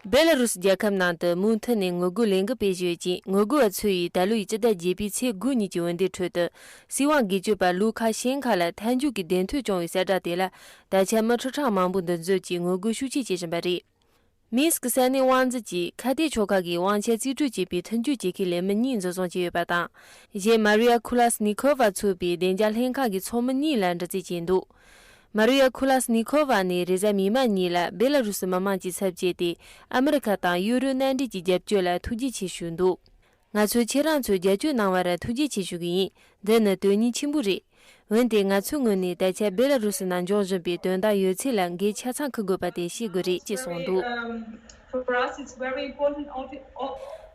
སྦེ་ལ་རུ་སི་རྒྱལ་ཁབ་ནང་དུ་མུ་མཐུད་ནས་ངོ་རྒོལ་ལས་འགུལ་སྤེལ་བཞིན་ཡོད་ཅིང་། ངོ་རྒོལ་བ་ཚོ་ཡིས་ད་ལོ་ཡི་སྤྱི་ཟླ་བརྒྱད་པའི་ཚེས་དགུ་ཉིན་གྱི་འོས་འདེམས་ཁྲོད་དུ་སྲིད་དབང་སྒེར་གཅོད་པ་ལུ་ཁ་ཤན་ཁ་ལ་མཐའ་མཇུག་གི་བདེན་དོན་བྱུང་བའི་གསལ་བསྒྲགས་དེ་ལ་ད་ཆ་མི་ཁྲི་ཕྲག་མང་པོ་འདུ་འཛོམས་ཀྱིས་ངོ་རྒོལ་ཤུགས་ཆེ་བྱེད་བཞིན་པ་རེད། མིན་སི་ཀི་ས་གནས་དབང་འཛིན་གྱིས་ཁ་གཏད་ཆོལ་ཁ་གི་དབང་ཆ་རྩིས་སྤྲོད་བྱེད་པའི་མཐུན་འགྱུར་བྱེད་མཁན་ལས་མི་གཉིས་འཛིན་བཟུང་བྱས་ཡོད་པ་དང་། གཞན་མ་རི་ཡ་ཁུ་ལ་སི་ནི་ཁོ་ཝ་ཚོགས་པའི་བདེ་འཇགས་ལྷན་ཁང་གི་ཚོགས་མི་གཉིས་ལ་འདྲི་རྩད་བྱས་འདུག་མ་རི་ཡ་ཁུ་ལ་སི་ནི་ཁོ་ཝ་ནི་རེས་གཟའ་མིག་དམར་ཉིན་ལ་སྦེ་ལ་རུ་སི་མི་དམངས་ཀྱི་ཚབ་བྱས་ཏེ། ཨ་མི་རི་ཁ་དང་ཡུ་རོབ་མནའ་འབྲེལ་གྱི་རྒྱབ་སྐྱོར་ལ་ཐུགས་རྗེ་ཆེ་ཞུས་འདུག་ང་ཚོས་ཁྱེད་རང་ཚོས་རྒྱབ་སྐྱོར་གནང་བར་ཐུགས་རྗེ་ཆེ་ཞུ་གི་ཡིན། འདི་ནི་དོན་སྙིང་ཆེན་པོ་རེད། འོན་ཏེ་ང་ཚོའི་ངོས་ནས་ད་ཆ་སྦེ་ལ་རུ་སི་ནང་འབྱུང་བཞིན་པའི་དོན་དག་ཡོད་ཚད་ལ་འགན་ཆ་ཚང་འཁུར་དགོས་པ་དེ་ཤེས་དགོས་རེད་ཅེས་གསུངས་འདུག་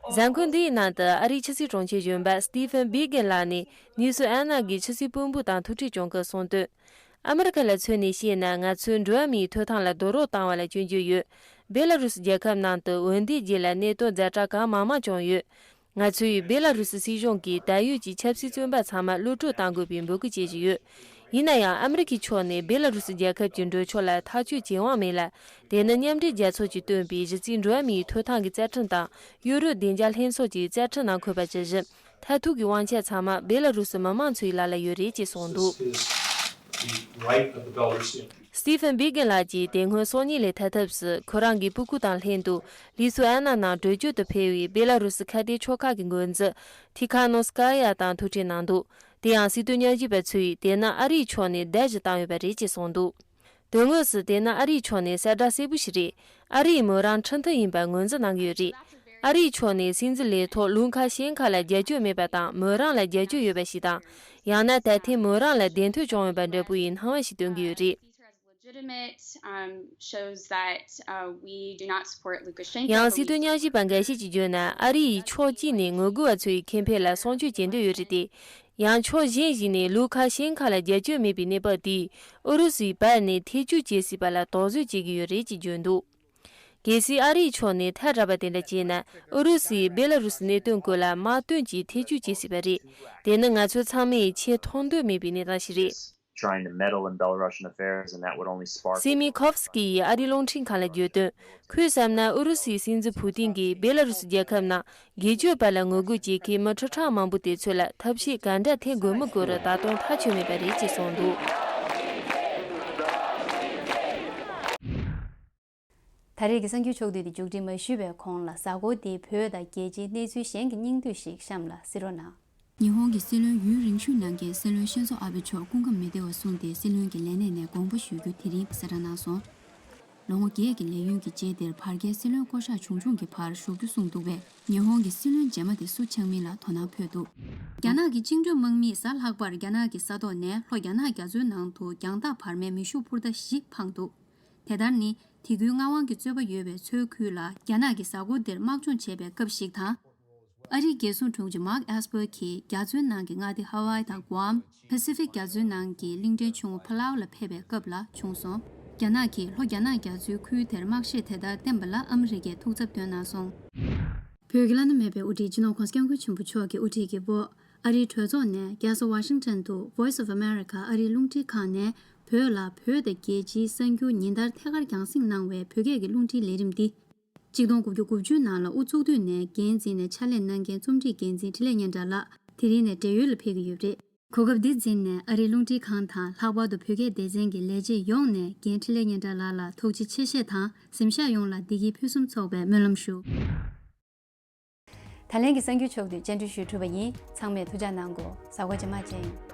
གཟའ་འཁོར་འདིའི་ནང་དུ་ཨ་རིའི་ཕྱི་སྲིད་དྲུང་ཆེ་གཞོན་པ་སི་ཏི་ཕན་བྷི་གན་ལགས་ནས་ནུས་སུ་ཨན་ན་གི་ཕྱི་སྲིད་དཔོན་པོ་དང་ཐུག་འཕྲད་བྱུང་སྐབས་གསུངས་དོན། ཨ་མི་རི་ཁ་ལ་མཚོན་ནས་བཤད་ན། ང་ཚོས་འགྲོ་བ་མིའི་ཐོབ་ཐང་ལ་རྡོག་རོལ་བཏང་བ་ལ་སྐྱོན་བརྗོད་ཡོད། སྦེ་ལ་རུ་སི་རྒྱལ་ཁབ་ནང་དུ་འོས་འདེམས་རྗེས་ལ་གནད་དོན་ཛ་དྲག་གང་མང་མང་བྱུང་ཡོད། ང་ཚོས་སྦེ་ལ་རུ་སི་སྲིད་གཞུང་གིས་ད་ཡོད་ཀྱི་ཆབ་སྲིད་བཙོན་པ་ཚང་མ་གློད་བཀྲོལ་གཏང་དགོས་པའི་འབོད་སྐུལ་བྱེད་བཞིན་ཡོད། ཡིན་ན་ཡང་ཨ་མི་རི་ཁའི་ཕྱོགས་ནས་སྦེ་ལ་རུ་སི་རྒྱལ་ཁབ་ཀྱི་འགྲོ་ཕྱོགས་ལ་ཐག་གཅོད་བྱེད་དབང་མེད་ལ། དེ་ནི་མཉམ་འབྲེལ་རྒྱལ་ཚོགས་ཀྱིས་བཏོན་པའི་གཞི་རྩའི་འགྲོ་བ་མིའི་ཐོབ་ཐང་གི་རྩ་ཁྲིམས་དང་ཡུ་རོབ་བདེ་འཇགས་ལྷན་ཚོགས་ཀྱི་རྩ་ཁྲིམས་ནང་འཁོད་པ་ཇི་བཞིན། མཐར་ཐུག་གི་དབང་ཆ་ཚང་མ་སྦེ་ལ་རུ་སི་མི་དམངས་ཚོའི་ལག་ལ་ཡོད་རེད་ཅེས་གསུངས་འདུག This is the right of the Belarusian people. སི་ཏི་ཕན་བྷི་གན་ལགས་ཀྱིས་དེ་སྔོན་སང་ཉིན་ལས་ཐར་ཐབས་སུ་ཁོ་རང་གི་སྤུ་གུ་དང་ལྷན་དུ་ལི་སུ་ཨན་ན་ནང་བྲོས་བྱོལ་དུ་ཕེབས་པའི་སྦེ་ལ་རུ་སི་ཁ་གཏད་ཕྱོགས་ཁག་གི་འགོ་འཛིན་ཐི་ཁ་ནོ་སི་ཀ་ཡ་དང་ཐུག་འཕྲད་གནང་འདུག་དེ་ཡང་སྲིད་དོན་ཉམས་ཞིབ་པ་ཚོས་དེ་ནི་ཨ་རིའི་ཕྱོགས་ནས་བརྡ་ཞིག་བཏང་ཡོད་པ་རེད་ཅེས་གསུངས་འདུག་དོན་དངོས་སུ་དེ་ནི་ཨ་རིའི་ཕྱོགས་ནས་གསལ་བསྒྲགས་གསལ་པོ་ཞིག་རེད། ཨ་རིས་མོ་རང་ཁྲིམས་མཐུན་ཡིན་པར་ངོས་འཛིན་གནང་གི་ཡོད་རེད། ཨ་རིའི་ཕྱོགས་ནས་སྲིད་འཛིན་ལས་ཐོག་ལུང་ཁ་ཤན་ཁ་ལ་རྒྱབ་སྐྱོར་མེད་པ་དང་། མོ་རང་ལ་རྒྱབ་སྐྱོར་ཡོད་པ་ཞིག་དང་། ཡང་ན་ད་ཐེངས་མོ་རང་ལ་བདེན་དོན་བྱུང་ཡོད་པ་འདྲ་པོ་ཡི་སྣང་བ་ཞིག་སྟོན་གྱི་ཡོད་རེད། Legitimate, um, shows that, uh, we do not support Lukashenko. ཡང་སྲིད་དོན་ཉམས་ཞིབ་པ་འགའ་ཤས་ཀྱིས་བརྗོད་ན། ཨ་རི་ཡིས་ཕྱོགས་གཅིག་ནས་ངོ་རྒོལ་བ་ཚོའི་ཁེ་ཕན་ལ་སྲུང་སྐྱོབ་བྱེད་འདོད་ཡོད་རེད་དེ། ཡང་ཕྱོགས་གཞན་ཞིག་ནས་ལུ་ཁ་ཤན་ཁ་ལ་རྒྱབ་སྐྱོར་མེད་པའི་གནས་བབ་དེས་ཨུ་རུ་སུའི་བར་ནས་ཐེ་བྱུས་བྱེད་སྲིད་པ་ལ་དོགས་ཟོན་བྱེད་ཀྱི་ཡོད་རེད་ཅེས་བརྗོད་འདུག་གལ་སྲིད་ཨ་རིའི་ཕྱོགས་ནས་ཐལ་དྲགས་པ་དེ་འདྲ་བྱས་ན། ཨུ་རུ་སུས་སྦེ་ལ་རུ་སི་གནད་དོན་སྐོར་ལ་དམག་དོན་གྱི་ཐེ་བྱུས་བྱེད་སྲིད་པ་རེད། དེ་ནི་ང་ཚོ་ཚང་མས་ཆེས་མཐོང་འདོད་མེད་པའི་གནས་སྟངས་ཤིག་རེད། Trying to meddle in Belarusian affairs, and that would only spark སི་མི་ཁོབ་སི་ཀི་ཡིས་ཨ་རིའི་རླུང་འཕྲིན་ཁང་ལ་བརྗོད་དོན། ཁོས་བསམ་ན་ཨུ་རུ་སུའི་སྲིད་འཛིན་ཕུ་ཏིན་གྱིས་སྦེ་ལ་རུ་སི་རྒྱལ་ཁབ་ནང་སྒེར་གཅོད་པ་ལ་ངོ་རྒོལ་བྱེད་མཁན་མི་ཁྲི་ཕྲག་མང་པོ་དེ་ཚོ་ལ་ཐབས་ཤེས་ག་འདྲ་འཐེན་དགོས་མི་དགོས་རུ་ད་དུང་ཐག་ཆོད་མེད་པ་རེད་ཅེས་གསུངས་འདུག་ད་རེས་ཀྱི་གསར་འགྱུར་ཕྱོགས་བསྡུས་འདི་མཇུག་སྒྲིལ་མ་ཞུས་པའི་གོང་ལ། གཟའ་འཁོར་འདིའི་བོད་དང་རྒྱལ་སྤྱིའི་གནས་ཚུལ་གཞན་གྱི་སྙིང་བསྡུས་ཤིག་གཤམ་ལ་གསན་རོགས་གནང་། ཉི་ཧོང་གི་སྲིད་བློན་ཡུན་རིང་ཤོས་གནང་མཁན་སྲིད་བློན་ཤིན་ཛོ་ཨ་བྷེ་མཆོག་སྐུ་ཁམས་མི་བདེ་བ་སོང་སྟེ། སྲིད་བློན་གྱི་ལས་གནས་ནས་དགོངས་པ་ཞུ་རྒྱུ་དེ་རིང་གསལ་བསྒྲགས་གནང་སོང་། ལོ་ངོ་བརྒྱད་ཀྱི་ལས་ཡུན་གྱི་རྗེས་དེར་བར་བརྒལ་སྲིད་བློན་བསྐོ་གཞག་ཆུང་ཆུང་གི་བར་ཞུགས་རྒྱུ་གསུངས་འདུག་པས། ཉི་ཧོང་གི་སྲིད་བློན་རྗེས་མ་དེ་སུ་ཆགས་མིན་ལ་དོ་སྣང་འཕོས་འདུག་རྒྱ་ནག་གི་བཅིངས་འགྲོལ་དམག་མིས་གཟའ་ལྷག་པར་རྒྱ་ནག་གི་ས་ཐོག་ནས་ལྷོ་རྒྱ་ནག་རྒྱ་མཚོའི་ནང་དུ་རྒྱང་ཐག་བར་མའི་མེ་ཤུགས་འཕུར་མདའ་བཞི་འཕངས་འདུག་དེ་ལྟར་ནི་དེ་ཁུལ་མངའ་དབང་གི་རྩོད་པ་ཡོད་པའི་མཚོའི་ཁུལ་ལ་རྒྱ་ནག་གི་གཟའ་འཁོར་འདིར་དམག་སྦྱོང་བྱས་པའི་སྐབས་ཤིག་དང་། ཨ་རིའི་རྒྱལ་སྲུང་དྲུང་ཆེ་མཱག་ཨེས་པར་གྱིས་རྒྱ་མཚོའི་ནང་གི་མངའ་སྡེ་ཧ་ཝའི་དང་གུའམ། པ་སི་ཕིག་རྒྱ་མཚོའི་ནང་གི་གླིང་ཕྲན་ཆུང་ངུ་ཕ་ལའོ་ལ་ཕེབས་པའི་སྐབས་ལ་བྱུང་སོང་། རྒྱ་ནག་གིས་ལྷོ་རྒྱ་ནག་རྒྱ་མཚོའི་ཁུལ་དེར་དམག་གཞས་དེ་ལྟར་བསྟན་པ་ལ་ཨ་མི་རི་ཀས་ཐུགས་འཚབ་བཏོན་གནང་སོང་། བོད་ཀྱི་བླ་ན་མེད་པའི་དབུ་ཁྲིད་སྤྱི་ནོར་༸གོང་ས་༸སྐྱབས་མགོན་ཆེན་པོ་མཆོག་གི་དབུ་ཁྲིད་ཀྱི་འོག་ཨ་རིའི་གྲོས་ཚོགས་ནས་རྒྱལ་ས་ཝ་ཤིང་ཊོན་དུ་Voice of America ཨ་རིའི་རླུང་འཕྲིན་ཁང་ནས་བོད་ལ་བོད་དང་རྒྱལ་སྤྱིའི་གསར་འགྱུར་ཉིན་ལྟར་ཐད་ཀར་རྒྱང་སྲིང་གནང་བའི་བོད་སྐད་ཀྱི་རླུང་འཕྲིན་ལས་རིམ་འདི། གཅིག་སྟོང་དགུ་བརྒྱ་དགུ་བཅུ་ནང་ལ་དབུ་བཙུགས་དུས་ནས་འགན་འཛིན་ནས་ཕྱག་ལས་གནང་མཁན་རྩོམ་སྒྲིག་འགན་འཛིན་འཕྲིན་ལས་སྙན་གྲགས་ལགས་དེ་རིང་ནས་བགྲེས་ཡོལ་ལ་ཕེབས་ཀྱི་ཡོད་པ་རེད། གོ་སྐབས་འདི་འཛིན་ནས་ཨ་རིའི་རླུང་འཕྲིན་ཁང་དང་ལྷག་པར་དུ་བོད་སྐད་སྡེ་ཚན་གྱི་ལས་བྱེད་ཡོངས་ནས་རྒན་འཕྲིན་ལས་སྙན་གྲགས་ལགས་ལ་ཐུགས་རྗེ་ཆེ་ཞུས་དང་གཟིམ་ཤག་ཡོངས་ལ་བདེ་སྐྱིད་ཕུན་སུམ་ཚོགས་པའི་སྨོན་ལམ་ཞུ། ད་ལན་གྱི་གསར་འགྱུར་ཕྱོགས་བསྡུས་སྤྱན་འབུལ་ཞུས་གྲུབ་པ་ཡིན། ཚང་མས་ཐུགས་ཅག་གནང་གོ། གཟའ་འཁོར་རྗེས་མ་མཇལ་ཡོང་།